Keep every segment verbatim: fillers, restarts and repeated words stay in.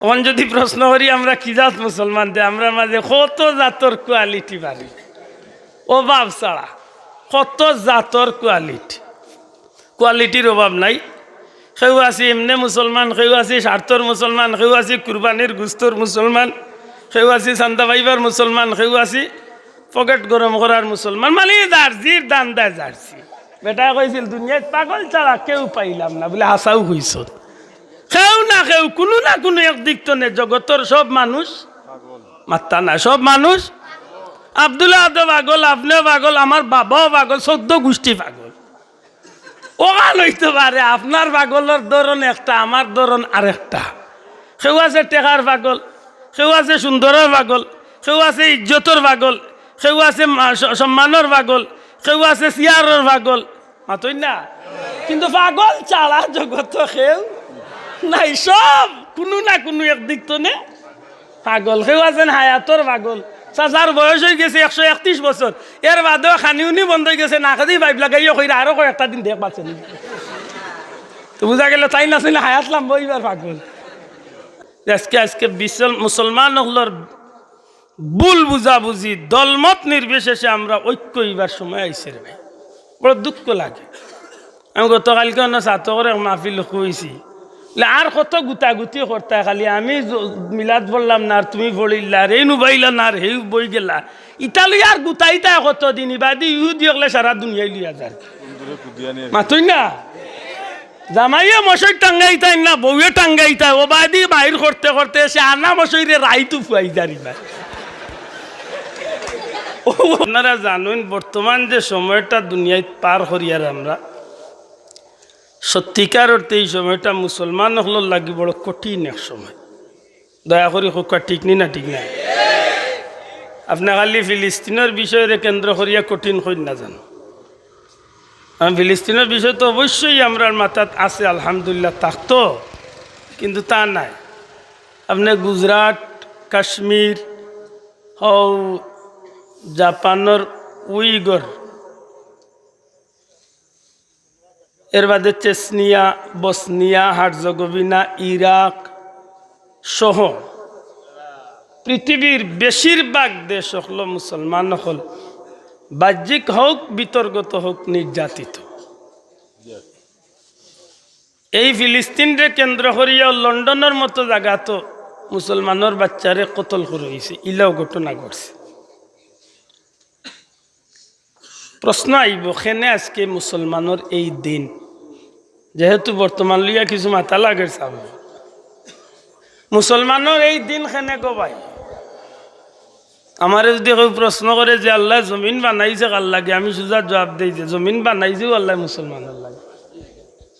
অখন যুদি প্রশ্ন করি আমরা কি জাত মুসলমান, তে আমরার মাঝে কত জাতর কোয়ালিটি বাড়ি, অভাব ছাড়া, কত জাতর কোয়ালিটি, কোয়ালিটির অভাব নাই। কেউ আছি এমনে মুসলমান, কেউ আছি স্বার্থর মুসলমান, কেউ আছি কুরবানির গুস্তর মুসলমান, কেউ আছি চান্দা পাইবার মুসলমান, কেউ আছি পকেট গরম করার মুসলমান, মানে যার জির ধান্দায় যার জি। বেটায় কইছিল, "দুনিয়াত পাগল ছাড়া কেউ পাইলাম না", বুলে, "হাছাউ কইছত।" কেউ না কেউ, কুনু না কুনু এক দিক তনে জগতর সব মানুষ, মাত্তা না, সব মানুষ। আব্দুল আহাদও পাগল, আপনেও পাগল, আমার বাবাও পাগল, চৌদ্দ গুষ্টি পাগল। অখান অইতো পারে, আপনার পাগলর ধরন একটা, আমার ধরন আরেকটা। কেউ আছে টেকার পাগল, কেউ আছে সুন্দরর পাগল, কেউ আছে ইজ্জতর পাগল, কেউ আছে মা-, স-, সম্মানর পাগল, কেউ আছে চেয়ারর পাগল, মাতইন না? কিন্তু পাগল ছাড়া জগতো কেউ নাই, সব কুনু না কুনু এক দিক তনে পাগল। কেউ আছেন হায়াতর পাগল, চাচার বয়স অইগেছে একশো একত্রিশ বছর, এর বাদেও খানি উনি বন্ধ অইগেছে, নাকেদি পাইপ লাগাইয়া কইরা, "আরো কয়েকটা দিন দেখ বাঁচে নি।" তো বুঝা গেল তাইন আছইন হায়াত লাম্বা অইবার পাগল। আজকে, আজকে বিশাল মুসলমান অকলর ভুল বুঝাবুঝি, দলমত নির্বিশেষে আমরা ঐক্য অইবার সময় আইছে রে ভাই, বড় দুঃখ লাগে। আমি গতকালকে অন্য ছাত্রর এক মাহফিল কইছি, বলে, "আর কত গুতাগুতি করতায়, খালি আমি জ-, মিলাদ পড়লাম না, আর তুমি পড়িলা, আর এই নুবাইলা না, আর হেউ বই গেলা, ইতা লইয়া আর গুতাইতায় কতদিন, ইবাদি ইহুদি অকলে সারা দুনিয়ায় লইয়া যার।" মাতইন না? জামাইয়ে মশারি টাঙ্গাইতায় না, বউয়ে টাঙ্গাইতায়, অবাদি বাইর করতে করতে সে আনা মশারিরে রাইত ফুয়াই যার ইবার। ও, আপনারা জানইন, বর্তমান যে সময়টা দুনিয়াত পার করিয়ার আমরা, সত্যিকার অর্থে এই সময়টা মুসলমান অকলর লাগি বড় কঠিন এক সময়। দয়া করি কউক্কা, ঠিক নি না ঠিক না? আপনে খালি ফিলিস্তিনর বিষয়রে কেন্দ্র করিয়া কঠিন কইন না জানো। কারণ ফিলিস্তিনর বিষয় তো অবশ্যই আমরার মাথাত আছে, আলহামদুলিল্লাহ, থাকতো, কিন্তু তা নাই। আপনে গুজরাট, কাশ্মীর, হউ জাপানর উইগর, এর বাদে চেচনিয়া, বসনিয়া, হার্জেগোভিনা, ইরাক সহ পৃথিবীর বেশিরভাগ দেশ অকল মুসলমান অকল, বাহ্যিক হউক, ভিতরগত হউক, নির্যাতিত। এই ফিলিস্তিনরে কেন্দ্র করিয়া লন্ডনর মতো জাগাত মুসলমানর বাচ্চারে কতল করা অইছে, ইলাও ঘটনা ঘটছে। প্রশ্ন আইবো, কেনে আজকে মুসলমানর এই দিন? যেহেতু বর্তমান লইয়া কিছু মাতা লাগের চাব, মুসলমানর এই দিন কেনে গো ভাই? আমারে যুদি কেউ প্রশ্ন করে যে আল্লায় জমিন বানাইছে কার লাগি, আমি সুজা জুয়াব দেই যে জমিন বানাইছেউ আল্লায় মুসলমানর লাগি।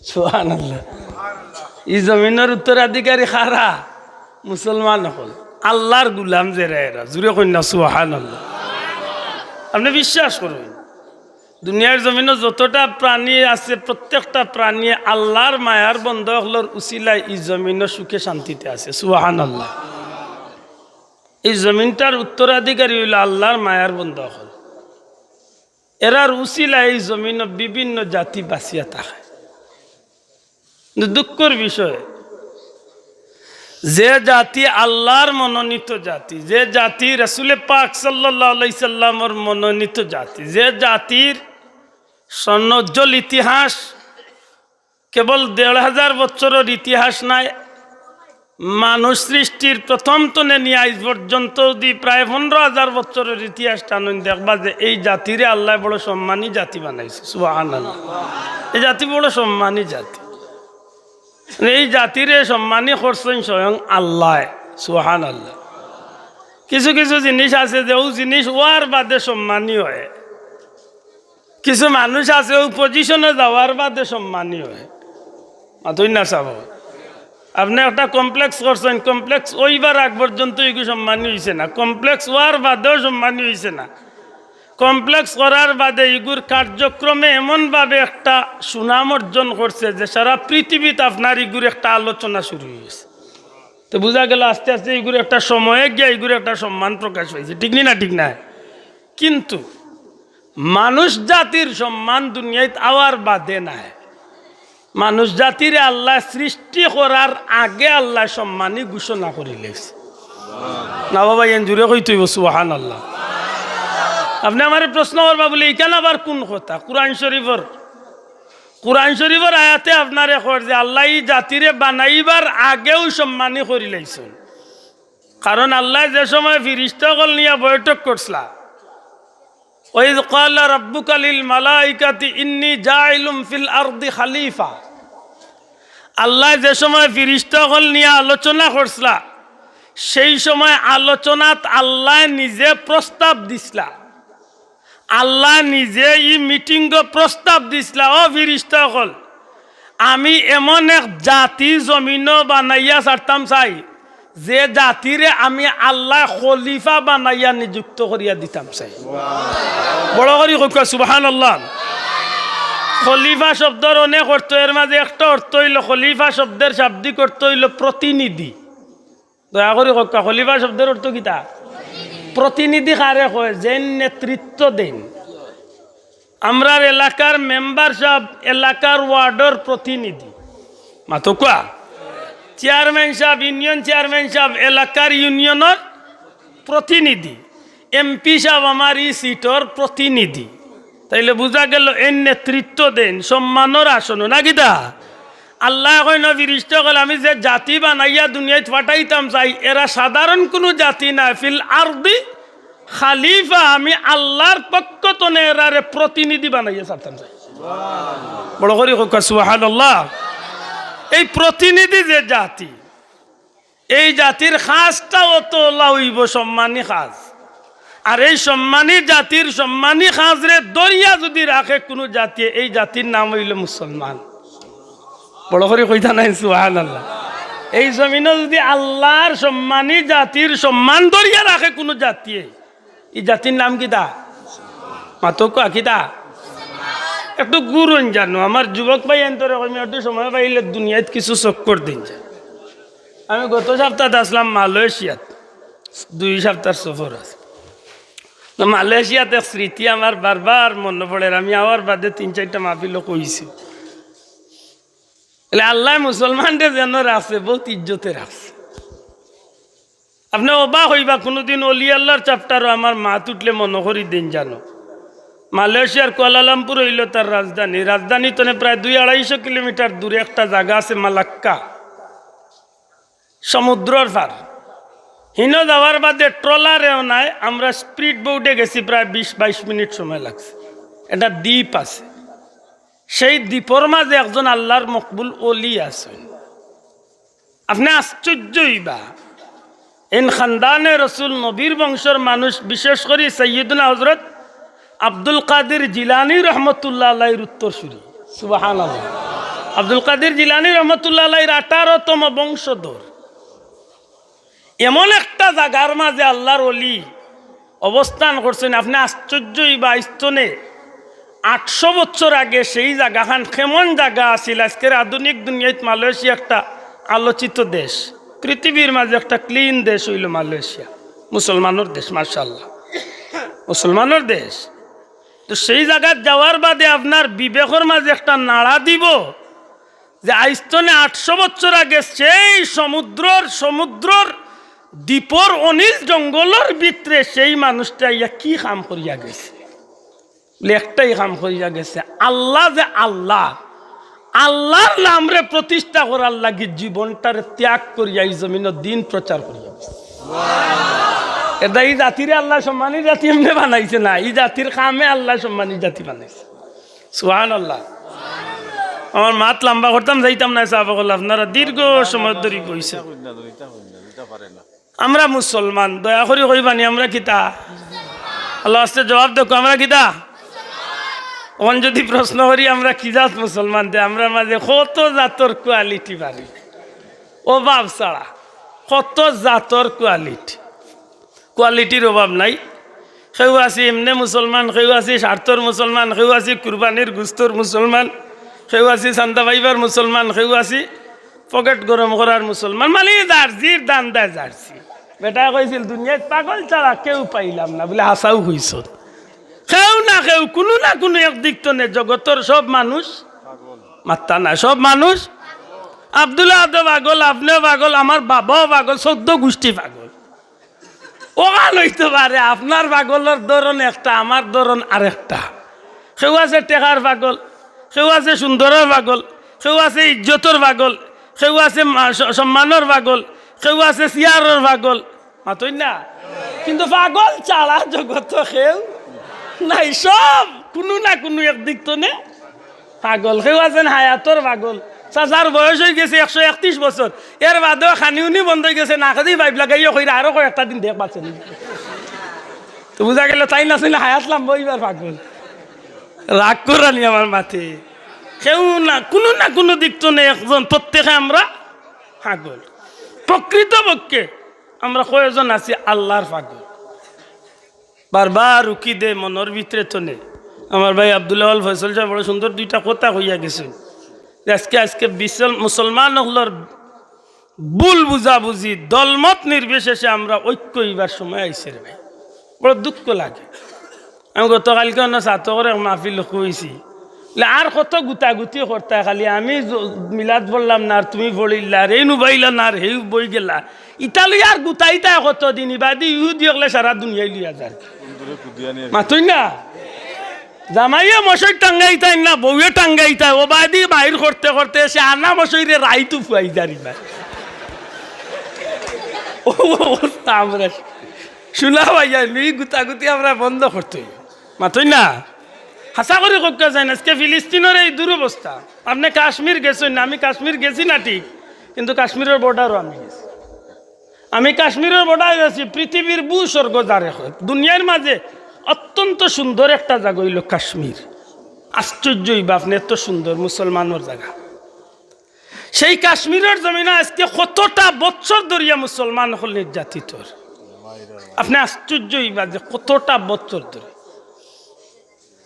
সুবহানাল্লাহ। ই জমিনর উত্তরাধিকারী কারা? মুসলমান অকল। আল্লার গুলাম যেরা এরা। জুরে কইন না সুবহানাল্লাহ। আপনে বিশ্বাস করইন, দুনিয়ার জমিনো যতটা প্রাণী আছে, প্রত্যেকটা প্রাণী আল্লার মায়ার বন্দা অকলর উসিলায় ই জমিনো সুখে শান্তিতে আছে। সুবহানাল্লাহ। ই জমিনটার উত্তরাধিকারী অইলো আল্লার মায়ার বন্দা অকল। এরার উসিলায় ই জমিনো বিভিন্ন জাতি বাঁচিয়া থাকে। কিন্তু দুঃখর বিষয়, যে জাতি আল্লার মনোনীত জাতি, যে জাতি রাসূলে পাক সাল্লাল্লাহু আলাইহি সাল্লামর মনোনীত জাতি, যে জাতির স্বর্ণোজ্জ্বল ইতিহাস, কেবল দেড় হাজার বছরর ইতিহাস নায়, মানুষ সৃষ্টির প্রথম তনে নিয়া আইজ পর্যন্ত যুদি প্রায় পনরো হাজার বছরর ইতিহাস টানইন, দেখবা যে এই জাতিরে আল্লায় বড় সম্মানী জাতি বানাইছে। সুবহানাল্লাহ। এই জাতি বড় সম্মানী জাতি। এই জাতিরে সম্মানী করছইন স্বয়ং আল্লায়। সুবহানাল্লাহ। কিছু কিছু জিনিস আছে যে অউ জিনিস অওয়ার বাদে সম্মানী অয়। কিছু মানুষ আছে অউ পজিশনো যাওয়ার বাদে সম্মানী অয়। মাতইন না চাব। আপনে একটা কমপ্লেক্স করছইন, কমপ্লেক্স অইবার আগ পর্যন্ত ইগু সম্মানী অইছে না, কমপ্লেক্স অওয়ার বাদেও সম্মানী অইছে না। কমপ্লেক্স করার বাদে ইগুর কার্যক্রমে এমনভাবে একটা সুনাম অর্জন করছে যে সারা পৃথিবীত আপনার ইগুর একটা আলোচনা শুরু অইগেছে। তো বুঝা গেল আস্তে আস্তে ইগুর একটা সময়ে গিয়া ইগুর একটা সম্মান প্রকাশ পাইছে, ঠিক নি না? ঠিক না? কিন্তু মানুষ জাতির সম্মান দুনিয়াত আওয়ার বাদে নায়। মানুষ জাতিরে আল্লায় সৃষ্টি করার আগে আল্লায় সম্মানী ঘোষণা করিলাইছে। না বাবা, এন জুরে কইতে অইবো, সুবহানাল্লাহ। আপনে আমারে প্রশ্ন করবা বুলি, ইখান আবার কুন কথা? কুরআন শরীফর, কুরআন শরীফর আয়াতে আপনারে কর যে আল্লায় ই জাতিরে বানাইবার আগেউ সম্মানী করিলাইছইন। কারণ আল্লায় যে সময় ফিরিস্তা অকল নিয়া বৈঠক করছলা, "ওয়াইজ ক্বালা রাব্বুকা লিল মালাইকাতি ইন্নী জাইলুম ফিল আরদি খালিফা।" আল্লায় যে সময় ফিরিস্তা অকল নিয়া আলোচনা করছলা, সেই সময় আলোচনাত আল্লায় নিজে প্রস্তাব দিছলা। আল্লায় নিজে ই মিটিংও প্রস্তাব দিছলা, "ও ফিরিস্তা অকল, আমি এমন এক জাতি জমিনো বানাইয়া ছাড়তাম চাই, যে জাতিরে আমি আল্লায় খলিফা বানাইয়া নিযুক্ত করিয়া দিতাম চাই।" বড় করি কউক্কা, সুবহানাল্লাহ। খলিফা শব্দর অনেক অর্থ, এর মাঝে একটা অর্থ অইলো, খলিফা শব্দর শাব্দিক অর্থ অইলো প্রতিনিধি। দয়া করি কউক্কা, খলিফা শব্দর অর্থ কিতা? প্রতিনিধি কারে কয়? যেইন নেতৃত্ব দেইন। আমরার এলাকার মেম্বার সাব এলাকার ওয়ার্ডর প্রতিনিধি। মাতউক্কা। Chairman sub, union chairman sub এলাকার ইউনিয়নর প্রতিনিধি। এমপি সাব আমার ই সিটর প্রতিনিধি। তাইলে বুঝা গেল, এইন নেতৃত্ব দেইন সম্মানর আসনো, না কিতা? আল্লায় কইন, "ফিরিস্তা অকল, আমি যে জাতি বানাইয়া দুনিয়াত পাঠাইতাম চাই, এরা সাধারণ কুনু জাতি নায়, ফিল আরদি খালিফা, আমি আল্লার পক্ষ তনে এরারে প্রতিনিধি বানাইয়া ছাড়তাম চাই।" বড় করি কউক্কা, সুবহানাল্লাহ। এই প্রতিনিধি যে জাতি, এই জাতির কাজটাও তো অলা অইবো সম্মানী কাজ। আর এই সম্মানী জাতির সম্মানী কাজরে ধরিয়া যুদি রাখে কুনু জাতিয়ে, এই জাতির নাম অইলো মুসলমান। বড় করি কইতা নায়, সুবহানাল্লাহ। এই জমিনো যুদি আল্লার সম্মানী জাতির সম্মান ধরিয়া রাখে কুনু জাতিয়ে, ই জাতির নাম কিতা? মাতউক্কা কিতা? একটু ঘুরইন জানো, আমার যুবক ভাইয়াইন্তরে কইমু, একটু সময় পাইলে দুনিয়াত কিছু চক্কর দিন যান। আমি গত সাপ্তাত আছলাম মালয়েশিয়াত, দুই সাপ্তার সফর আছে। তো মালয়েশিয়াত এক স্মৃতি আমার বারবার মনো পড়ের, আমি আওয়ার বাদে তিন চাইরটা মাহফিলো কইছি। বলে, আল্লায় মুসলমানরে যেন রাখছে, বউত ইজ্জতে রাখছে। আপনে অবাক অইবা, কুনুদিন অলি আল্লার চ্যাপ্টারও আমার মাত উঠলে মনো করি দেইন জানো। মালয়েশিয়ার কুয়ালালামপুর অইলো তার রাজধানী। রাজধানী তনে প্রায় দুই আড়াইশো কিলোমিটার দূরে একটা জাগা আছে মালাক্কা, সমুদ্রর পার। হিনো যাওয়ার বাদে ট্রলারেও নায়, আমরা স্পিড বোটে গেছি, প্রায় বিশ বাইশ মিনিট সময় লাগছে। একটা দ্বীপ আছে, সেই দ্বীপর মাঝে একজন আল্লার মকবুল অলি আছইন। আপনে আশ্চর্য অইবা, এইন খান্দানে রসুল, নবীর বংশর মানুষ, বিশেষ করি সাইয়্যিদুনা হজরত আব্দুল কাদির জিলানী রহমতুল্লাহ আলাইহির উত্তরসূরি। সুবহানাল্লাহ। আব্দুল কাদির জিলানী রহমতুল্লাহ আলাইহির আঠারোতম বংশধর। এমন একটা জাগার মাঝে আল্লার অলি অবস্থান করছইন, আপনে আশ্চর্য অইবা। আইজ তনে আটশো বছর আগে সেই জাগাখান কেমন জাগা আছিল, আইজকের আধুনিক দুনিয়াত মালয়েশিয়া একটা আলোচিত দেশ, পৃথিবীর মাঝে একটা ক্লিন দেশ অইলো মালয়েশিয়া, মুসলমানর দেশ, মাশাআল্লাহ, মুসলমানর দেশ। তো সেই জাগাত যাওয়ার বাদে আপনার বিবেকর মাঝে একটা নাড়া দিবো যে আইজ তনে আটশো বছর আগে সেই সমুদ্রর, সমুদ্রর দ্বীপর অনিল জঙ্গলর ভিতরে সেই মানুষটা আইয়া কি কাম করিয়া গেছে? বলে, একটাই কাম করিয়া গেছে, আল্লা যে আল্লা, আল্লার নামরে প্রতিষ্ঠা করার লাগি জীবনটারে ত্যাগ করিয়া ই জমিনো দ্বীন প্রচার করিয়া গেছে। এটা ই জাতিরে আল্লায় সম্মানী জাতি এমনে বানাইছে না, ই জাতির কামে আল্লায় সম্মানী জাতি বানাইছে। সুবহানাল্লাহ। আমার মাত লাম্বা করতাম যাইতাম না, সাহাবা অকল, আপনারা দীর্ঘ সময় ধরি বইছেন। আমরা মুসলমান, দয়া করি কইবানি আমরা কিতা? আল্লার ওয়াস্তে জবাব দেখো, আমরা কিতা? অখন যদি প্রশ্ন করি আমরা কি জাত মুসলমান, তে আমরার মাঝে কত জাতর কোয়ালিটি বাড়ি, অভাব ছাড়া, কত জাতর কোয়ালিটি। কোয়ালিটির অভাব নাই। কেউ আছি এমনে মুসলমান, কেউ আছি স্বার্থর মুসলমান, কেউ আছি কুরবানির গুস্তর মুসলমান, কেউ আছি চান্দা পাইবার মুসলমান, কেউ আছি পকেট গরম করার মুসলমান, মানে যার জির ধান্দায় যার জি। বেটায় কইছিল, "দুনিয়াত পাগল ছাড়া কেউ পাইলাম না", বলে, "হাছাউ কইছস।" কেউ না কেউ, কুনু না কুনু একদিক তনে জগতর সব মানুষ মাত্তা নাই, সব মানুষ। আব্দুল আহাদও পাগল, আপনেও পাগল, আমার বাবাও পাগল, চৌদ্দ গুষ্টি পাগল। অখান অইতো পারে, আপনার পাগলর ধরন একটা, আমার ধরন আরেকটা। কেউ আছে টেকার পাগল, কেউ আছে সুন্দরর পাগল, কেউ আছে ইজ্জতর পাগল, কেউ আছে মা-, স-, সম্মানর পাগল, কেউ আছে চেয়ারর পাগল। মাতইন না? কিন্তু পাগল ছাড়া জগতো কেউ নাই, সব কুনু না কুনু একদিক তনে পাগল। কেউ আছেন হায়াতর পাগল, চাচার বয়স অইগেছে একশো একত্রিশ বছর, এর বাদেও খানি উনি বন্ধ অইগেছে, নাকেদি পাইপ লাগাইয়া কইরা আরো কয়েকটা দিন দেখ বাঁচে নি। তো বুঝা গেল তাইন আছইন হায়াত লাম্বা অইবার পাগল। রাগ করা নি আমার মাতে। কেউ না, কুনু না কুনু দিক তনে একজন, প্রত্যেকে আমরা পাগল। প্রকৃতপক্ষে আমরা কয়জন আছি আল্লার পাগল? বারবার উকি দে মনর ভিতরে তনে। আমার ভাই আব্দুল আওয়াল ফয়সল সাহেব বড় সুন্দর দুইটা কথা কইয়া গেছইন যে আজকে, আজকে বিশাল মুসলমান অকলর ভুল বুঝাবুঝি, দলমত নির্বিশেষে আমরা ঐক্য অইবার সময় আইছে রে ভাই। বড় দুঃখ লাগে। আমি গতকালকে অন্য ছাত্রর এক মাহফিল কইছি, বলে, "আর কত গুতাগুতি করতায়, খালি আমি জ-, মিলাদ পড়লাম না, আর তুমি পড়িলা, আর এই নুবাইলা না, আর হেউ বই গেলা, ইতা লইয়া আর গুতাইতায় কতদিন? ইবাদি ইহুদি অকলে সারা দুনিয়ায় লইয়া যার।" মাতইন না? জামাইয়ে মশারি টাঙ্গাইতায় না, বউয়ে টাঙ্গাইতায়, ওবাদি বাইর করতে করতে সে আনা মশারিরে রাইত ফুয়াই যার ইবার। ও অবস্থা আমরা শুনা ভাইয়া, নি গুতাগুতি আমরা বন্ধ করতে অইবো। মাতইন না? হাছা করি কউক্কা যাইন, আজকে ফিলিস্তিনর এই দুরবস্থা। আপনে কাশ্মীর গেছইন না, আমি কাশ্মীর গেছি না ঠিক, কিন্তু কাশ্মীরর বর্ডারও আমি গেছি। আমি কাশ্মীরর বর্ডারো আছি, পৃথিবীর ভূস্বর্গ যারে কয়। দুনিয়ার মাঝে অত্যন্ত সুন্দর একটা জাগা অইলো কাশ্মীর। আশ্চর্য অইবা আপনে, এত সুন্দর মুসলমানর জাগা। সেই কাশ্মীরর জমিনো আজকে কতটা বছর ধরিয়া মুসলমান অকল নির্যাতিত। আপনে আশ্চর্য অইবা যে কতটা বছর ধরি।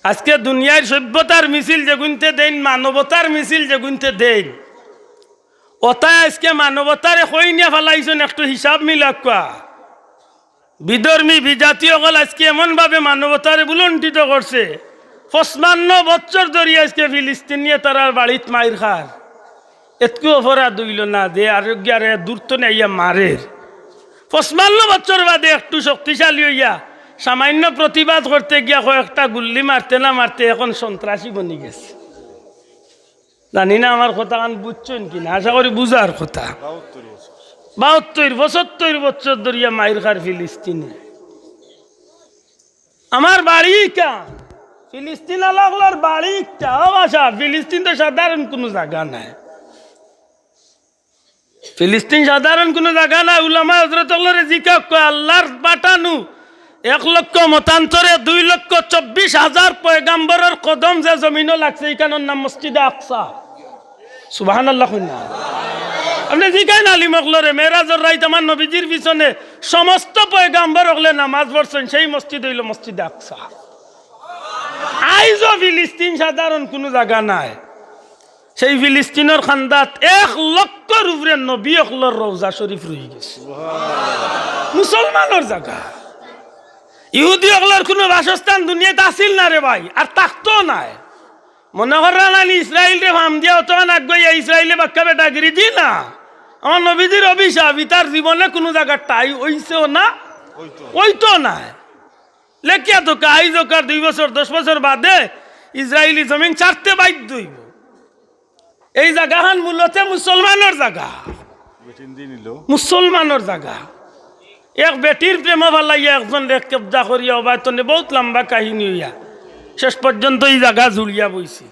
আজকে দুনিয়ার সভ্যতার মিছিল যেগুইন্তে দেইন, মানবতার মিছিল যেগুইন্তে দেইন, অতায় আজকে মানবতারে কই নিয়া ফালাইছইন, একটু হিসাব মিলাউক্কা। বিধর্মী বিজাতি অকল আজকে এমনভাবে মানবতারে ভুলণ্ঠিত করছে, পঁচপান্ন বছর ধরি আজকে ফিলিস্তিনিয়ে তারার বাড়িত মাইর খার। এতকু অপরাধ অইলো না যে আরোগ্যারে দূর তনে আইয়া মারের। পঁচপান্ন বছর বাদে একটু শক্তিশালী অইয়া সামান্য প্রতিবাদ করতে গিয়া কয়েকটা গুল্লি মারতে না মারতে এখন সন্ত্রাসী বনি গেছে। জানি না আমার কথাখান বুঝছইন কি না, আশা করি বুঝার কথা। বাহাত্তর, পঁচাত্তর বছর ধরিয়া মাইর খার ফিলিস্তিনে। আমার বাড়ি ইখান, ফিলিস্তিন আলা অকলর বাড়ি ইটা। ও বাবা, ফিলিস্তিন তো সাধারণ কুনু জাগা নায়। ফিলিস্তিন সাধারণ কুনু জাগা নায়। উলামায়ে হজরত অকলরে জিকাউক্কা, আল্লার পাঠানো এক লক্ষ মতান্তরে দুই লক্ষ চব্বিশ হাজার পয়গাম্বরর কদম যে জমিনো লাগছে, ইখানর নাম মসজিদে আকসা। সুবহানাল্লাহ কইন না। আপনে জিকাইন আলিম অকলরে, মেরাজর রাইত আমার নবীজির পিছনে সমস্ত পয়গাম্বর অকলে নামাজ পড়ছইন, সেই মসজিদ অইলো মসজিদে আকসা। আইজও ফিলিস্তিন সাধারণ কুনু জাগা নায়। সেই ফিলিস্তিনর কান্দাত এক লক্ষর উপরে নবী অকলর রওজা শরীফ রইগেছে। মুসলমানর জাগা। ইহুদি অকলর কুনু বাসস্থান দুনিয়াত আছিল না রে ভাই, আর থাকতো নায়। মনো কররা নানি ইসরাইলরে ফাম দিয়া অতখান আগুয়াইয়া ইসরাইলে বাক্কা বেটাগিরি দি না। আমার নবীজির অভিশাপ, ইতার জীবনে কুনু জাগার ঠাই অইছেও না, অইতো নায়। লেখিয়া তো আইজ অউক আর দুই বছর, দশ বছর বাদে ইসরাইলি জমিন ছাড়তে বাধ্য অইবো। এই জাগাখান মূলতে মুসলমানর জাগা, মুসলমানর জাগা। এক বেটির প্রেমো ফালাইয়া একজনরে কবজা করিয়া অবায় তনে বউত লম্বা কাহিনী অইয়া শেষ পর্যন্ত ই জাগা জুড়িয়া বইছে।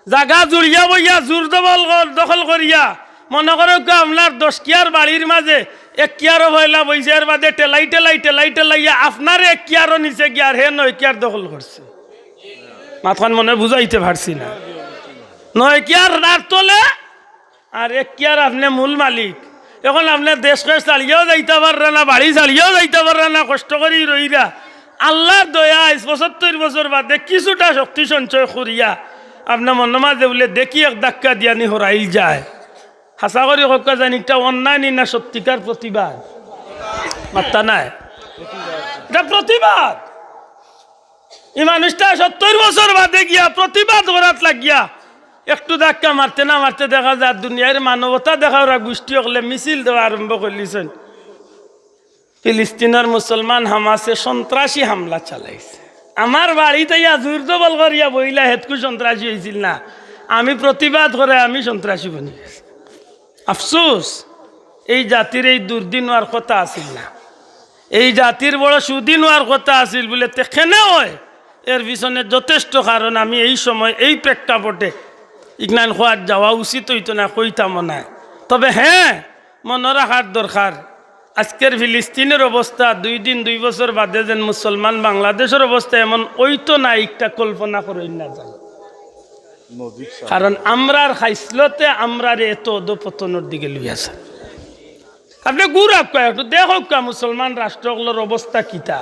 জাগা জুড়িয়া বইয়া জুর দবল কর-, দখল করিয়া, মনো করউক্কা আপনার দশ কিয়ার বাড়ির মাঝে এক কিয়ারো পয়লা বইছে, এর বাদে ঠেলাই ঠেলাই ঠেলাই ঠেলাইয়া আপনারে এক কিয়ারো নিচে গিয়া আর হে নয় কিয়ার দখল করছে। মাতখান মনে বুঝাইতে পারছি না। নয় কিয়ার আর তলে আর এক কিয়ার আপনে মূল মালিক। এখন আপনে দেশ কেশ ছাড়িয়াও যাইতা পাররা না, বাড়ি ছাড়িয়াও যাইতা পাররা না, কষ্ট করি রইরা। আল্লার দয়ায় পঁচাত্তর বছর বাদে কিছুটা শক্তি সঞ্চয় করিয়া আপনার মনর মাঝে বুলে দেখি এক ধাক্কা দিয়া নি হরাইল যায়। হাছা করি কউক্কা জানি, ইটা অন্যায় নি না সত্যিকার প্রতিবাদ? মাত্তা নাই। ইটা প্রতিবাদ। ই মানুষটা সত্তর বছর বাদে গিয়া প্রতিবাদ করাত লাগিয়া একটু ধাক্কা মারতে না মারতে দেখা যায় দুনিয়ার মানবতা দেখাওরা গুষ্টি অকলে মিছিল দেওয়া আরম্ভ করিলিছইন। ফিলিস্তিনর মুসলমান হামাসে সন্ত্রাসী হামলা চালাইছে। আমার বাড়িত আইয়া জোর জবল করিয়া বইলা হেতকু সন্ত্রাসী অইছিল না, আমি প্রতিবাদ করে আমি সন্ত্রাসী বনি গেছি। আফসোস, এই জাতির এই দুর্দিন অওয়ার কথা আছিল না, এই জাতির বড় সুদিন অওয়ার কথা আছিল বুলে তে কেনে অয়। এর পিছনে যথেষ্ট কারণ, আমি এই সময় এই প্রেক্ষাপটে ইগনাইন কওয়াত যাওয়া উচিত অইতো না, কইতামও নায়। তবে হ্যাঁ, মনো রাখার দরকার, আজকের ফিলিস্তিনর অবস্থা দুই দিন দুই বছর বাদে যেন মুসলমান বাংলাদেশর অবস্থা এমন অইতো না, ইটা কল্পনা করইন না যান। কারণ আমরার খাইছলতে আমরারে এত অধপতনর দিকে লইয়া যায়। আপনে ঘুরাউক্কা, একটু দেখউক্কা মুসলমান রাষ্ট্র অকলর অবস্থা কিতা।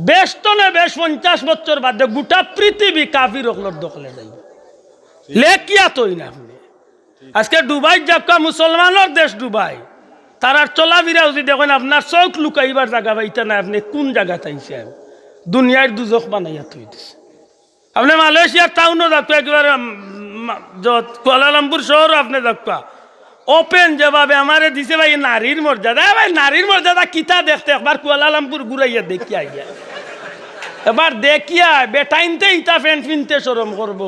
বেশ তো না বেশ, পঞ্চাশ বছর বাদে গোটা পৃথিবী কাফির অকলর দখলে যাইবো। লেখিয়া থইন আপনে। আজকে ডুবাই যাউক্কা, মুসলমানর দেশ ডুবাই, তারার চলাফিরা যুদি দেখইন, আপনার চউখ লুকাইবার জাগা পাইতা না, আপনে কুন জাগাত আইছইন? দুনিয়ার দুজখ বানাইয়া থই দিছে। আপনে মালয়েশিয়ার টাউনও যাউক্কা, একেবারে, উম, মা-, যত কুয়ালালামপুর শহরও আপনে যাউক্কা, ওপেন যেভাবে আমারে দিছে ভাই, নারীর মর্যাদা। এ ভাই, নারীর মর্যাদা কিতা দেখতে, একবার কুয়ালালামপুর ঘুরাইয়া দেখিয়া আইয়া। এবার দেখিয়া বেটাইন্তে ইতা প্যান্ট পিনতে শরম করবো,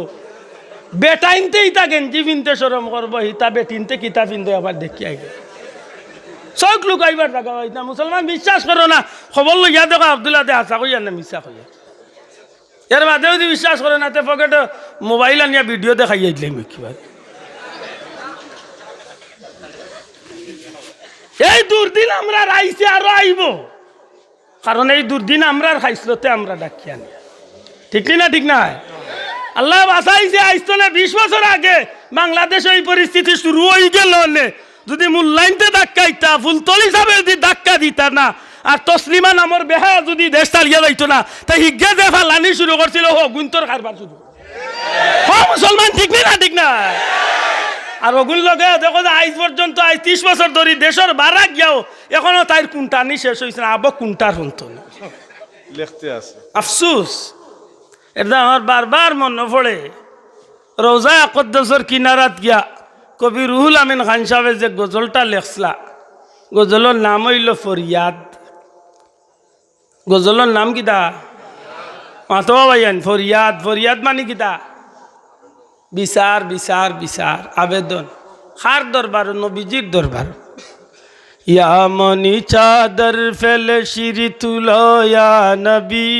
বেটাইন্তে ইতা গেঞ্জি পিনতে শরম করবো, ইতা বেটিন্তে কিতা পিনতে আবার দেখিয়া আইয়া। চউখ লুকাইবার জাগা পাইতা না। মুসলমান বিশ্বাস করো না, খবর লইয়া দেখো আব্দুল্লাহ দে হাছা কইয়া না মিছা কইয়া। এর বাদেও যুদি বিশ্বাস করে না, তে পকেটো মোবাইল আনিয়া ভিডিও দেখাইয়া দিলাম একেবারে। এই দুর্দিন আমরার আইছে, আরো আইবো, কারণ এই দুর্দিন আমরার খাইছলতে আমরা ডাকিয়া আনি। ঠিক নি না? ঠিক নায়? আল্লায় বাঁচাইছে, আইজ থনে বিশ বছর আগে বাংলাদেশো এই পরিস্থিতি শুরু অইগেলো নে, যুদি মূল্যাইন্তে ধাক্কা দিতা, ফুলতলি সাবে যুদি ধাক্কা দিতা না, আর তসলিমা নামর বেহায়া যুদি দেশ ছাড়িয়া যাইতো না, তে হিগে যে ফালানি শুরু করছিল, হগুইন্তর কারবার শুরু করছিল। হ মুসলমান, ঠিক নি না? ঠিক নায়? আর অগুর লগে দেখো যে আইজ পর্যন্ত, আইজ তিশ বছর ধরি দেশর বারা গিয়াও এখনো তাইর কুন্টানি শেষ অইছে না, আবো কুন্টার হন্ত না। লেখতে আছে। আফসুস, এটা আমার বারবার মনো পড়ে। রওজা আকদ্দসর কিনারাত গিয়া কবি রুহুল আমিন খান সাবে যে গজলটা লেখছলা, গজলর নাম অইলো ফরিয়াদ। গজলর নাম কিতা? মাতো ভাইয়াইন, ফরিয়াদ। ফরিয়াদ মানি কিতা? বিচার, বিচার, বিচার, আবেদন। কার দরবারো? নবীজির দরবারো। ইয়া মনি চাদর ফেলে শির তুলো ইয়া নবী,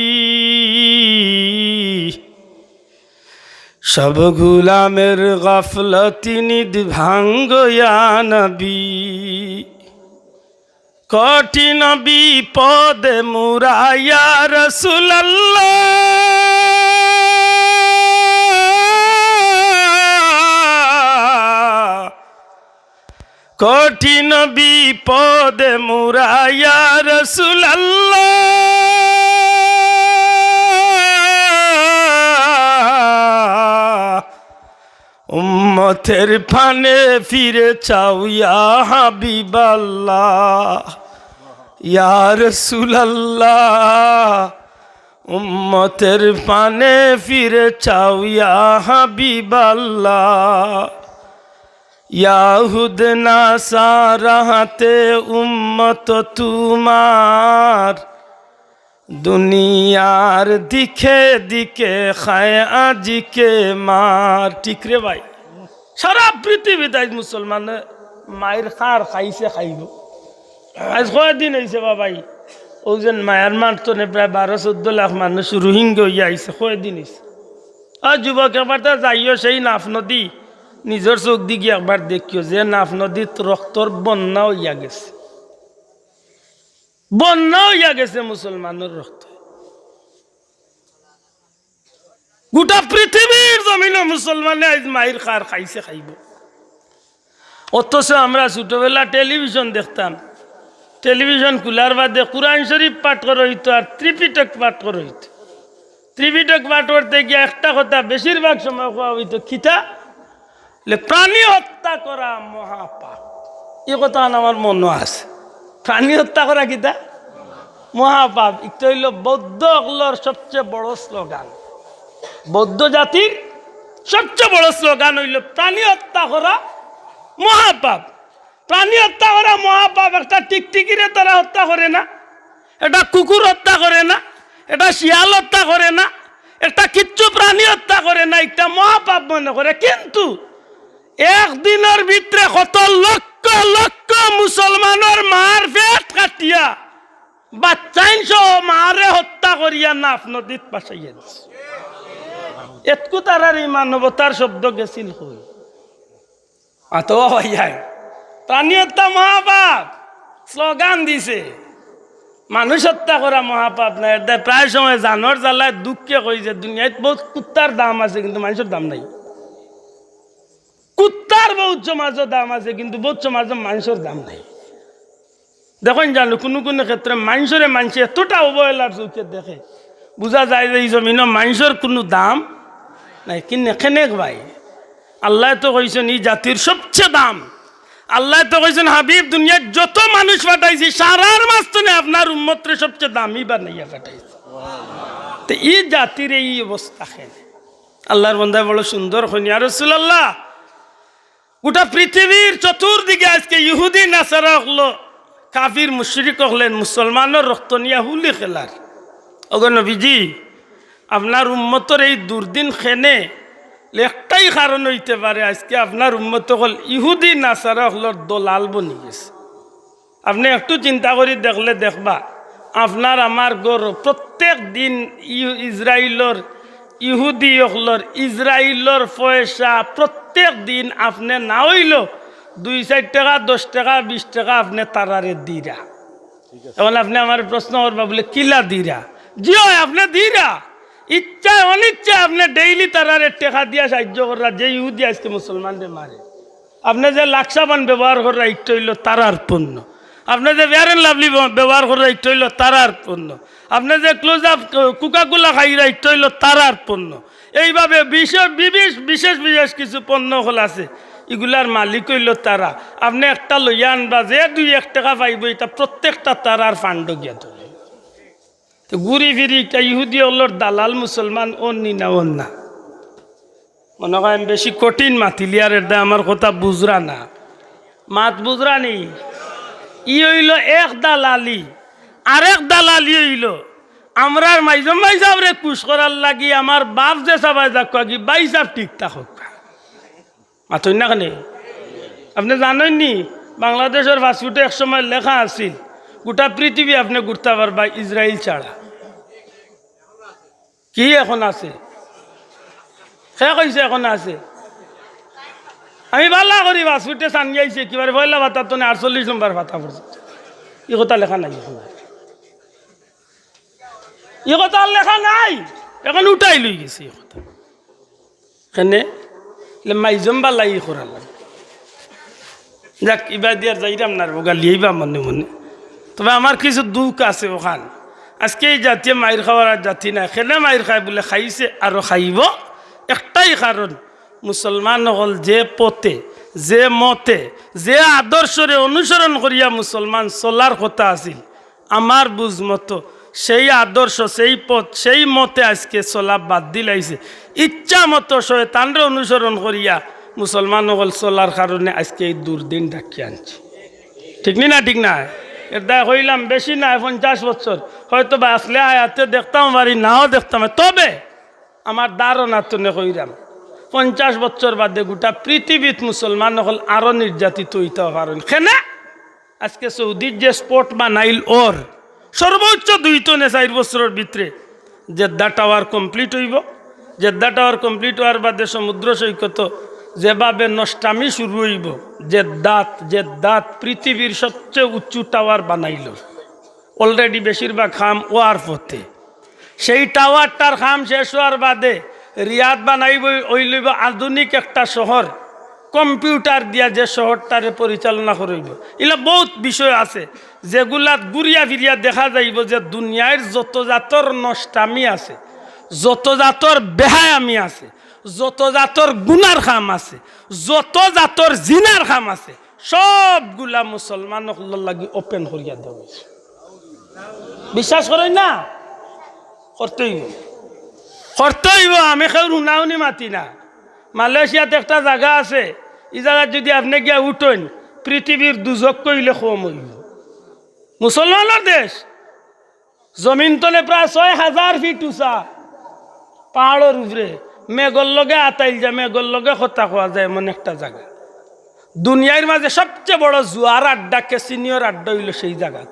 সব গুলামের গাফলতি নিদ ভাঙ্গো ইয়া নবী। কঠিন বিপদে মুরা ইয়া রাসূলুল্লাহ, কঠিন বিপদে মুরা ইয়া রাসূলুল্লাহ, উম্মতের পানে ফিরে চাও ইয়া হাবিবাল্লাহ, ইয়া রাসূলুল্লাহ, উম্মতের পানে ফিরে চাও ইয়া হাবিবাল্লাহ। ইয়াহুদ নাসারা হাতে উম্মত তুমার, দুনিয়ার দিকে দিকে খায় আজিকে মার। ঠিক রে ভাই, সারা পৃথিবীত আইজ মুসলমানে মাইর খার খাইছে, খাইবো। আইজ কয়দিন অইছে বাবাই, অউ যেন মায়ানমার তনে প্রায় বারো চৌদ্দ লাখ মানুষ রোহিঙ্গা অইয়া আইছে, কয়দিন অইছে। আর যুবক, একবার তা যাইও সেই নাফ নদী, নিজর চউখ দি গিয়া একবার দেখিও, যে নাফ নদীত রক্তর বন্যা অইয়া গেছে, বন্যা অইয়া গেছে মুসলমানর রক্ত। গোটা পৃথিবীর জমিনো মুসলমানে আইজ মাইর খার খাইছে, খাইবো। অথচ আমরা ছোটবেলা টেলিভিশন দেখতাম, টেলিভিশন খুলার বাদে কুরআন শরীফ পাঠ করা অইতো আর ত্রিপিটক পাঠ করা অইতো। ত্রিপিটক পাঠ করতে গিয়া একটা কথা বেশিরভাগ সময় কওয়া অইতো, কিতা? বলে, প্রাণী হত্যা করা মহাপাপ। ই কথাখান আমার মনো আছে। প্রাণী হত্যা করা কিতা? মহাপাপ। ইটা অইলো বৌদ্ধ অকলর সবচেয়ে বড় স্লোগান, বৌদ্ধ জাতির সবচেয়ে বড় স্লোগান অইলো, প্রাণী হত্যা করা মহাপাপ। প্রাণী হত্যা করা মহাপাপ। একটা টিকটিকিরে তারা হত্যা করে না, একটা কুকুর হত্যা করে না, একটা শিয়াল হত্যা করে না, একটা কিচ্ছু প্রাণী হত্যা করে না, একটা মহাপাপ মনে করে। কিন্তু একদিনর ভিতরে কত লক্ষ লক্ষ মুসলমানর মার পেট কাটিয়া বাচ্চাইন সহ মারে হত্যা করিয়া নাফ নদীত ভাসাইয়া দিছে। এতকু তারার এই মানবতার শব্দ গেছিল কই? আতো ভাইয়াই, প্রাণী হত্যা মহাপাপ স্লোগান দিছে। মানুষ হত্যা করা মহাপাপ না। এর দায় প্রায় সময় জানর জ্বালায় দুঃখে কই যে দুনিয়াত বহুত কুত্তার দাম আছে, কিন্তু মানুষর দাম নাই। কুত্তার বহুত সমাজো দাম আছে, কিন্তু বহুত সমাজো মানুষর দাম নাই। দেখইন জানো, কুনু কুনু ক্ষেত্রে মানুষরে মানুষে এতটা অবহেলার চোখে দেখে, বুঝা যায় যে এই জমিনো মানুষর কুনু দাম নাই। কিন্তু কেনেক ভাই, আল্লায় তো কইছইন ই জাতির সবচেয়ে দাম। আল্লায় তো কইছইন, হাবিব, দুনিয়াত যত মানুষ পাঠাইছি, সারার মাঝখানে আপনার উম্মতরে সবচেয়ে দামি বানাইয়া পাঠাইছি। তো ই জাতির এই অবস্থা কেনে? আল্লার বন্দায় বড় সুন্দর কইন, ইয়া রাসুলাল্লাহ, গোটা পৃথিবীর চতুর্দিকে আজকে ইহুদি নাসারা অকল, কাফির মুশরিক অকলে মুসলমানর রক্ত নিয়া হোলি খেলার। ওগো নবীজি, আপনার উম্মতর এই দুর্দিন কেনে? একটাই কারণ অইতে পারে, আজকে আপনার উম্মত অকল ইহুদি নাসারা অকলর দলাল বনি গেছে। আপনে একটু চিন্তা করি দেখলে দেখবা, আপনার আমার ঘরো প্রত্যেক দিন ইউ-, ইসরাইলর, ইহুদি অকলর, ইসরাইলর পয়সা প্রত্যেক দিন আপনে না অইলো দুই চাইর টেকা, দশ টেকা, বিশ টেকা আপনে তারারে দিরা। এখন আপনে আমারে প্রশ্ন করবা বুলে, "কিলা দিরা?" জি অয়, আপনে দিরা। ইচ্ছায় অনিচ্ছায় আপনে ডেইলি তারারে টেকা দিয়া সাইয্য কররা, যে ইহুদি আজকে মুসলমানরে মারে। আপনে যে লাক্সাবান ব্যবহার কররা, ইটা অইলো তারার পণ্য। আপনে যে Fair and Lovely ব-, ব্যবহার কররা, ইটা অইলো তারার পণ্য। আপনে যে Close Up, Coca-Cola খাইরা, ইটা অইলো তারার পণ্য। এইভাবে বিশেষ, বিশেষ, বিশেষ বিশেষ কিছু পণ্য অকল আছে, ইগুলার মালিক অইলো তারা। আপনে একটা লইয়া আনবা, যে দুই এক টেকা পাইবো, ইটা প্রত্যেকটা তারার ফান্ডো গিয়া ধরে। তো ঘুরি ফিরি ইটা ইহুদি অকলর দালাল মুসলমান অন নি না অন না? মনো কয় আমি বেশি কঠিন মাতিলিয়ার, এর দায় আমার কথা বুঝরা না, মাত বুঝরা নি। ই অইলো এক দালালি, আরেক দালালি অইলো আমরার মাইজম ভাইসাবরে খুশ করার লাগি আমার বাপ যে সাবায় যাউক্কা, ভাইসাব ঠিক থাকউক্কা। মাতইন না কেনে? আপনে জানইন নি, বাংলাদেশর পাসপোর্টো এক সময় লেখা আছিল, গোটা পৃথিবী আপনে ঘুরতা পারবা ইসরাইল ছাড়া। কি এখন আছে? কে কইছে এখন আছে? আমি ভালা করি পাসপোর্টে চানি আইছি, একেবারে পয়লা পাতার তনে আটচল্লিশ নম্বর পাতা পড়ছে। ই কথা লেখা নাই এখন আর। ই কথা আর লেখা নাই, এখন উঠাই লই গেছে ই কথা। কেনে? লে মাইজম বালাই করা লাগে। যাক, ইবাদি আর যাইরাম না রে, গালিয়াইবা মনে মনে। তবে আমার কিছু দুখ আছে অখান। আজকে ই জাতিয়ে মাইর খাওয়ার আর জাতি নায়। কেনে মাইর খায় বুলে খাইছে, আরো খাইবো। একটাই কারণ, মুসলমান অকল যে পথে, যে মতে, যে আদর্শরে অনুসরণ করিয়া মুসলমান চলার কথা আছিল, আমার বুঝ মতো সেই আদর্শ, সেই পথ, সেই মতে আজকে চলা বাদ দিলাইছে। ইচ্ছা মতো শয়তানরে অনুসরণ করিয়া মুসলমান অকল চলার কারণে আজকে এই দুর্দিন ডাকিয়া আনছে। ঠিক নি না? ঠিক না? এর দায় কইলাম বেশি নায়, পঞ্চাশ বছর। হয়তো বা আছলে হায়াতে দেখতাম পারি, নাও দেখতাম পারি। তবে আমার ধারণা তনে কইরাম, পঞ্চাশ বছর বাদে গোটা পৃথিবীত মুসলমান অকল আরো নির্যাতিত অইতা পারইন। কেনে? আজকে সৌদিত যে স্পট বানাইল অর, সর্বোচ্চ দুই তনে চাইর বছরর ভিতরে জেদ্দা টাওয়ার complete অইবো। জেদ্দা টাওয়ার complete অওয়ার বাদে সমুদ্র সৈকতো যেভাবে নষ্টামি শুরু অইবো, জেদ্দাত, জেদ্দাত পৃথিবীর সবচেয়ে উঁচু টাওয়ার বানাইল। Already বেশিরভাগ কাম অওয়ার পথে। সেই টাওয়ারটার কাম শেষ অওয়ার বাদে রিয়াদ বানাইবো, অইলইবো আধুনিক একটা শহর, কম্পিউটার দিয়া যে শহরটারে পরিচালনা করইবো। ইলা বউত বিষয় আছে, যেগুলাত ঘুরিয়া ফিরিয়া দেখা যাইবো যে দুনিয়ার যত জাতর নষ্টামি আছে, যত জাতর বেহায়ামি আছে, যত জাতর গুনার কাম আছে, যত জাতর জিনার কাম আছে, সবগুলা মুসলমান অকলর লাগি open করিয়া দেওয়া অইছে। বিশ্বাস করইন না? করতে অইবো, করতে অইবো। আমি কেউর হুনাহুনি মাতি না, মালয়েশিয়াত একটা জাগা আছে, ই জাগাত যুদি আপনে গিয়া উঠইন, পৃথিবীর দুজখ কইলে কম অইবো। মুসলমানর দেশ, জমিন তনে প্রায় ছয় হাজার ফিট উচা, পাহাড়র উপরে, মেঘর লগে আতাইল যায়, মেঘর লগে কথা কওয়া যায়, এমন একটা জাগা। দুনিয়ার মাঝে সবচেয়ে বড় জুয়ার আড্ডা, ক্যাসিনোর আড্ডা অইলো সেই জাগা।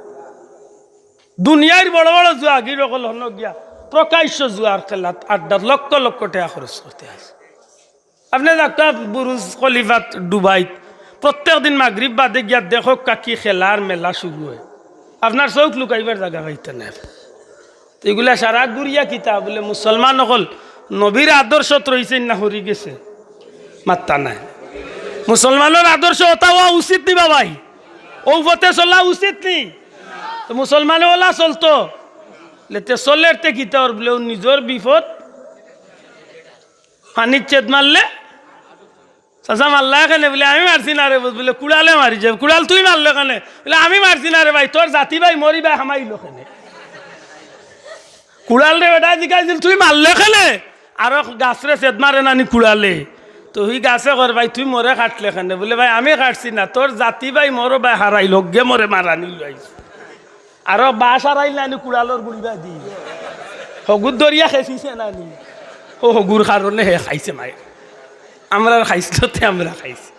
দুনিয়ার বড় বড় জুয়াগির অকল হনো গিয়া প্রকাশ্য জুয়ার খেলাত আড্ডাত লক্ষ লক্ষ টেকা খরচ করতে আছে। আপনে যাউক্কা বুরুজ খলিফাত দুবাইত, প্রত্যেক দিন মাগরিব বাদে গিয়া দেখউক্কা কি খেলার মেলা শুরু অয়। আপনার চউখ লুকাইবার জাগা পাইতা নায়। তো ইগুলা সারা ঘুরিয়া কিতা বুলে মুসলমান অকল নবীর আদর্শত রইছইন না হরি গেছে? মাত্তা নাই। মুসলমানর আদর্শ অতা অওয়া উচিত নি বাবাই? অউ পথে চলা উচিত নি? তো মুসলমানে অলা চলতো? লেতে চলের তে কিতা অর বুলে, অউ নিজর বিপদ পানিত ছেদ মারলে, চাচা মারলা কেনে? বুলে, আমি মারছি না রে। বুলে, কুড়ালে মারিছে। কুড়াল তুই মারলে কেনে? বুলে, আমি মারছি না রে ভাই, তোর জাতি ভাই মরি ভাই হামাইলো কেনে? কুড়ালরে বেটায় জিকাইছিল, তুই মারলে কেনে? আরো গাছরে ছেদ মারে নানি কুড়ালে। তো হি গাছে কর, ভাই তুই মরে কাটলে কেনে? বুলে, ভাই আমি কাটছি না, তোর জাতি ভাই মরো ভাই হারাইল, হগ্গে মরে মারানি লইছে। আরো বাঁশ হারাইল নানি কুড়ালর গুড়িবায় দি। হগুর দরিয়া খেছিছে নানি? অউ হগুর কারণে হে খাইছে মাইর। আমরার খাইছিল তে আমরা খাইছি।